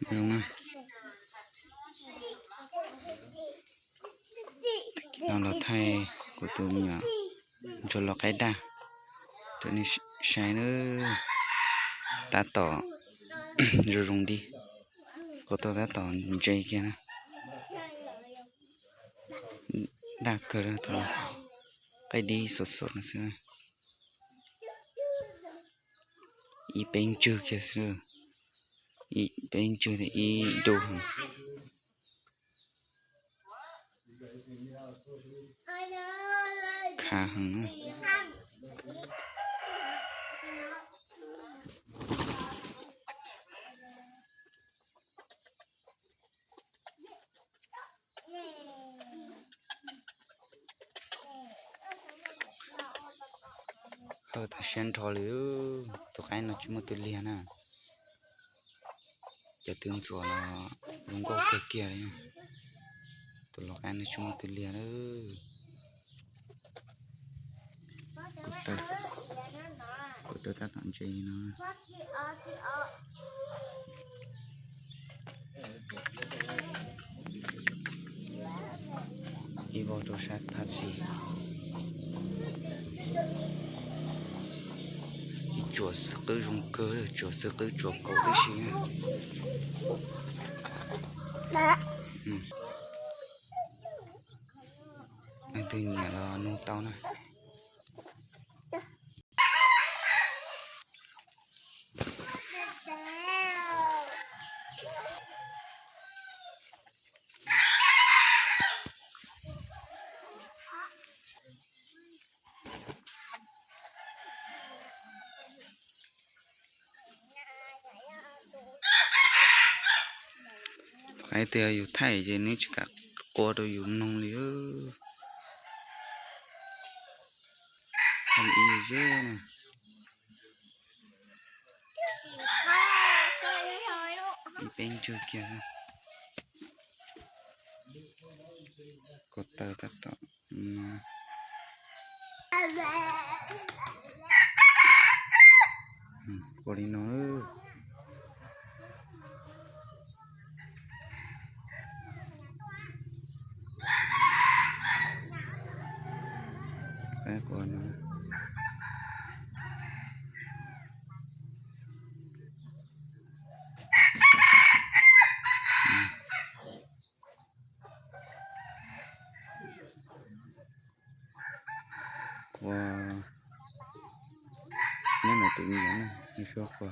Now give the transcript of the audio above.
ເບິ່ງນະ ເຮົາລາວໄທ ກວດໂຕມີຫຍັງ ຈົນລາວໄກ່ດາ ໂຕນີ້ໃຊ້ເດີ ຕາຕໍ່ ໂຈໂຈງດີ ກວດໂຕຕາຕໍ່ເຈເກຍນະ ດາເກີດໂຕ ໄກ່ດີສົດໆນະ ຊື້ ອີເປັງຈື່ເກຍຊື້ ອີເປັງຈື່ ອີໂດ ຂາຫຶງ ເອີ ຕາແຊນທໍເລີຍ ໂຕໄກ່ນ້ອຍຈິມເຕີເລຍນະ ຈະຕື່ນສວນລະ ລົງກໍເກີກຽເລີຍ ໂຕລອກໄກ່ນ້ອຍຈິມເຕີເລຍເດີ. ກວດເຕີ ກວດເຕີຕາຕອນເຈເນາະ ອີໂວໂຕຊັດພາສີ ອີຈົວສະກື້ຈຸງເກີ ຈົວສະກື້ຈົວໂກະອີຊີນະ ອືມ ໄອ້ຕື່ນເນຍລະໂນເຕົານະ. ໃຜແຕ່ຢູ່ໄທເຈນີ້ຈະກະກົວໂຕຢູ່ນອງເລີຍ ທຳອີເຈນະ. ເປັນຈຸກຽ ກວດເຕີຕັດຕໍ່ ອືມ ອືມ ໂກລິໂນ ແປກວ່ານະ ວ່າ ນັ້ນນະ ຕົວນີ້ນະ ມີຊອກວ່າ